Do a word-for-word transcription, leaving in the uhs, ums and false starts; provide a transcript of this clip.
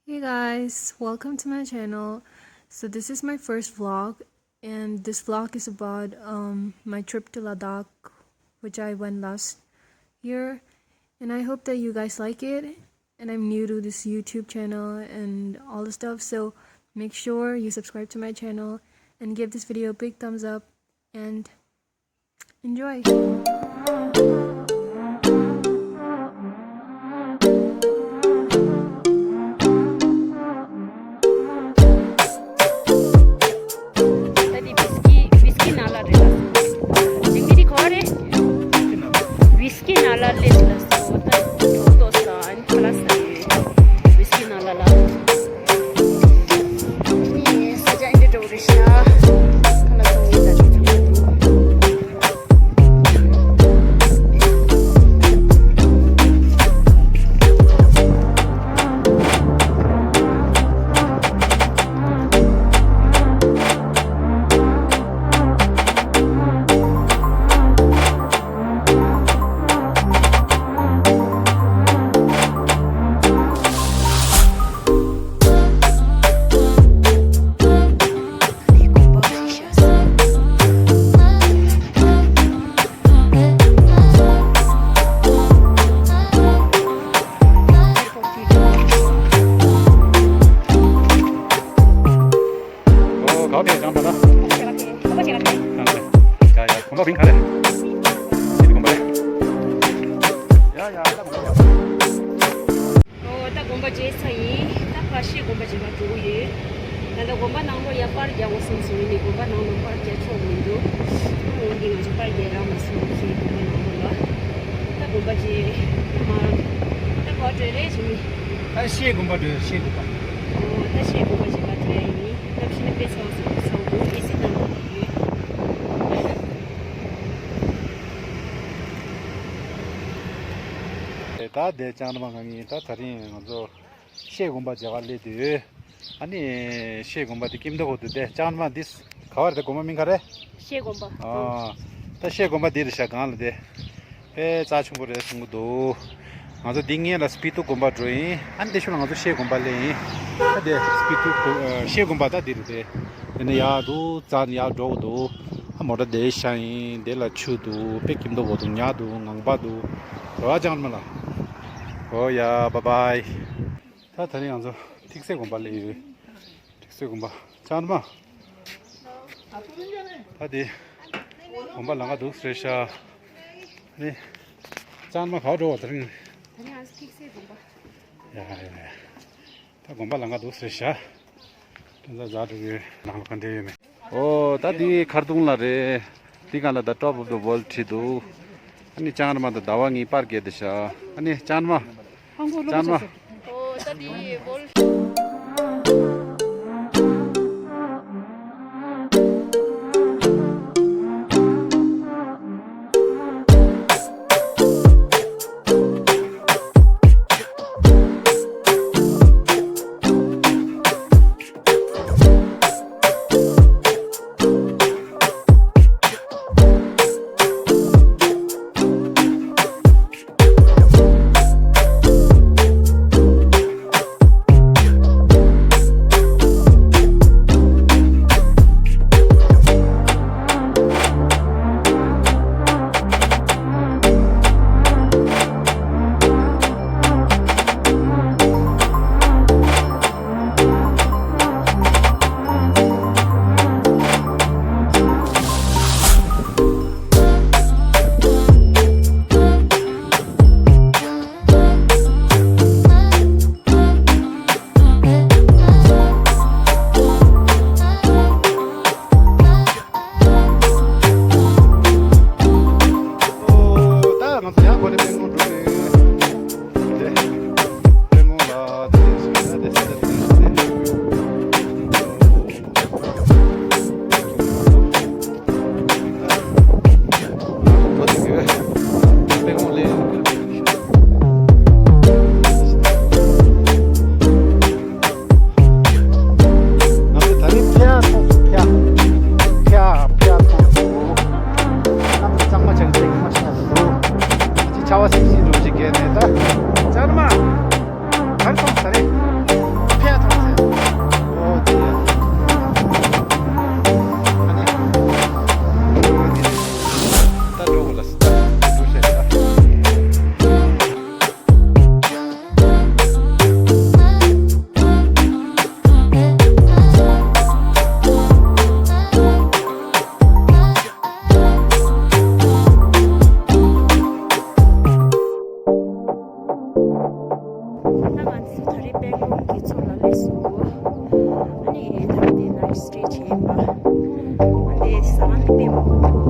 Hey guys, welcome to my channel. So this is my first vlog, and this vlog is about um, my trip to Ladakh, which I went last year. And I hope that you guys like it. And I'm new to this YouTube channel and all the stuff, so make sure you subscribe to my channel and give this video a big thumbs up and Enjoy. ད་འདི་ཝིས་ཀི་ཝིས་ཀི་ནང་ལ་རེད་ལ། འདི་མི་འདི་ག་རེད། ཝིས་ཀི་ནང་ལ་སླེབས་ལ་སོ། ད་དུ་ཏོ་ས་ཨན་ཁ་ལ་ས་ཡོད། ཝིས་ཀི་ནང་ལ་ལ། ནི་ས་ཆ་ཨིན་དྲ་འགྲོ་རེད་ཤག་ཁ་ལ་སོང་ཡིན་ད་ཅིག་ཚུགས་འདུག་ཨོ། ག་བ་ཕེབས་ཀྱང་མ་ལ། ཡ་ཡ། གོམ་པ་བིང་ག་རེ། ཡིན་གོམ་པ་རེ། ཡ་ཡ། ཨོ། ད་དགོན་པ་མཇལ་ཚར་ཡིན། ད་ཕར་ཤེལ་དགོན་པ་མཇལ་བར་འགྲོ་གི་ཡོད། ད་ལྟ་དགོན་པ་ནང་ལོགས་ཡ་པར་རྒྱག་དགོས་བསམ་སོང་། ཡིན་ནའི་དགོན་པ་ནང་ལོགས་པར་རྒྱག་ཆོག་མི་འདུག་འོན་ཏེ་ང་ཚོ་པར་རྒྱག་རག་མ་སོང་ཞེས་དགོན་པ་ནང་ལོགས་ལ། ད་དགོན་པ་མཇལ་མ། ད་ག་བ་འགྲོ་རེད་བྱས་ནས། ད་ཤེལ་དགོན་པ་འགྲོ། ཤེལ་དགོན་པ། ཨོ། ད་ཤེལ་དགོན་པ་མཇལ་བར་འགྲོ་ཡ་ཡིན། གནམ་གཤིས་ནི་དཔེ་ཚ་བ་ཚ་བོ་འདུག་ཨེ་སི་ནང་ལ་ཡོད། ད་དེ་ལྕང་མ་ང་གཉིས་ད་དེ་རིང་ང་ཚོ་ཤེལ་དགོན་པ་མཇལ་གར་སླེབས་དུས། ཨ་ནི་ཤེལ་དགོན་པ་དེ་སྐྱིད་མདོག་པོ་འདུག་དེ་ལྕང་མ་འདི་ག་བ་རེད། དེ་དགོན་པ་མིང་ག་རེ། ཤེལ་དགོན་པ། ཨ། ད་ཤེལ་དགོན་པ་འདི་རེད་ཤག་སྒང་ལ་དེ། དཔེ་རྩ་ཆེན་པོ་རེད་གསུང་གི་འདུག་ང་ཚོ་འདི་སྔོན་ལ་སྤི་ཏོག་དགོན་པ་འགྲོ་ཡིན། ཨ་ནི་དེ་ཤུལ་ལ་ང་ཚོ་ཤེལ་དགོན་པ་སླེབས་ཡིན། ཨ་དེ་སྤི་ཏོག་དགོན། ཨ། ཤེལ་དགོན་པ་ད་འདི་རེད་དེ། དེ་ནས་ཡར་འདུག་རྩ་ནས་ཡར་འགྲོ་གི་འདུག་ཨ་མོ་ཊ་དེ་ཤ་ཡིན། དེ་ལ་ཆུ་འདུག་དཔེ་སྐྱིད་མདོག་པོ་འདུག་ཉ་འདུག་ངང་པ་འདུག་རེད་པ་ལྕང་མ་ལ། ཨོ་ཡ། བཱའི་བཱའི། ད་དེ་རིང་ང་ཚོ་ཐིག་སེ་དགོན་པ་སླེབས་ཡོད། ཐིག་སེ་དགོན་པ། ལྕང་མ། ད་དེ་དགོན་པ་ལམ་ཁ་འདུག་སེ་རེད་ཤག་ནི། ལྕང་མ་ག་པར་འགྲོ་བ་དེ་རིང་། དེ་རིང་ང་ཚོ་ཐིག་སེ་དགོན་པ། ཡ་ཡ་ཡ། ད་དགོན་པ་ལམ་ཁ་འདུག་སེ་རེད་ཤག་དོན་རྩ་ཛ་དྲུག་གི་ནང་ལ་ག་འདྲ་ཡོད་མེད། ཨོ། ད་འདི་ཁར་དུང་ལ་རེད། འདི་སྒང་ལ་The Top of the World བྲིས་འདུག་ཨ་ནི་ལྕང་མ་དང་ཟླ་བ་གཉིས་པར་བརྒལ་ཏེ་ཤག་ཨ་ནི་ལྕང་མ། ཧང་གོ་ལོ་ལྕང་མ། ཨོ། ད་འདི་བོལ། ད་རེས་པེང་ཀོག་གི་མཚོ་ལ་སླེབས་སོང་། ཨ་ནི་ད་རེས་དེ་ནའིཊ་སི་ཊེ་བྱས་པ། ཨ་ནི་ཟ་ཁང་དེ་དཔེ་མང་པོ་འདུག